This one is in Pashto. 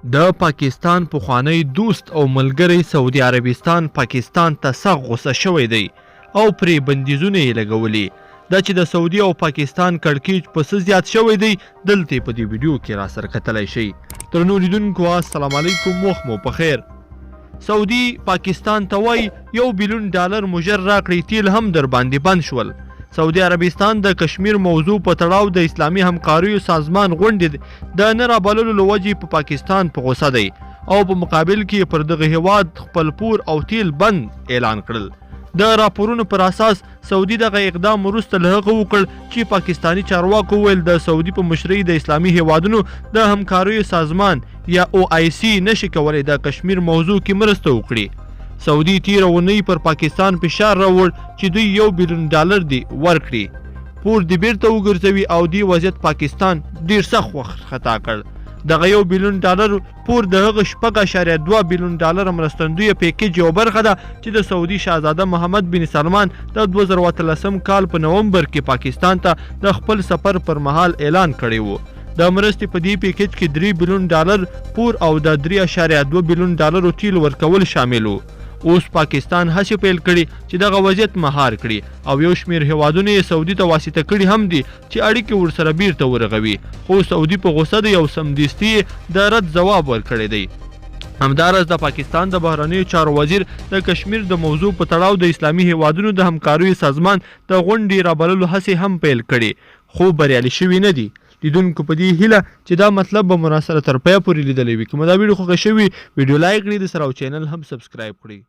د پاکستان پخوانی دوست او ملګری سعودي عربستان پاکستان ته سخت غوسه شوی دی او پرې بندیزونه یې لګولي. دا چې د سعودي او پاکستان کړکیچ په څه زیات شوی دی، دلته یې په دې ویډیو کې راسره کتلی شئ. درنو لیدونکو السلام علیکم، وخت مو په خیر. سعودي پاکستان ته وایي یو بیلیون ډالر مو ژر راکړئ، تیل هم درباندې بند شول. سعودي عربستان د کشمیر موضوع په تړاو د اسلامي همکاریو سازمان غونډې د نه رابللو له وجې په پاکستان په غوسه دی او په مقابل کې پر دغه هیواد خپل پور او تیل بند اعلان کړل. د راپورونو پر اساس سعودي دغه اقدام وروسته له هغه وکړ چې پاکستاني چارواکو وویل د سعودي په مشرۍ د اسلامي هیوادونو د همکاریو سازمان یا او آی سي نشي کولی د کشمیر موضوع کې مرسته وکړي. سعودي تیره اونۍ پر پاکستان فشار راوړ چې دوی یو بیلیون ډالر دې ورکړي، پور دې بیرته وګرځوي او دې وضعیت پاکستان ډیر سخت وارخطا کړ. دغه یو بیلیون ډالر پور د هغه 6.2 بیلیون ډالر مرستندویه پیکج یوه برخه ده چې د سعودي شهزاده محمد بن سلمان د 2018 کال په نومبر کې پاکستان ته د خپل سفر پر مهال اعلان کړی و. د مرستې په دې پیکج کې 3 بیلیون ډالر پور او د 3.2 بیلیون ډالرو تیل ورکول شامل وو. اوس پاکستان هڅې پیل کړي چې دغه وضعیت مهار کړي او یو شمېر هېوادونه یې سعودي ته واسطه کړي هم دي چې اړیکې ورسره بیرته ورغوي، خو سعودي په غوسه دی او سمدستي یې د رد ځواب ورکړی دی. همداراز د پاکستان د بهرنیو چارو وزیر د کشمیر د موضوع په تړاو د اسلامي هېوادونو د همکاریو سازمان د غونډې رابللو هڅې هم پیل کړې، خو بریالي شوي نه دي. لیدونکو په دې هیله چې دا مطلب به مو راسره تر پایه پورې لیدلی وي. که مو دا ویډیو خوښه شوې، ویډیو لایک کړئ، د سره او چینل هم سبسکرایب کړئ.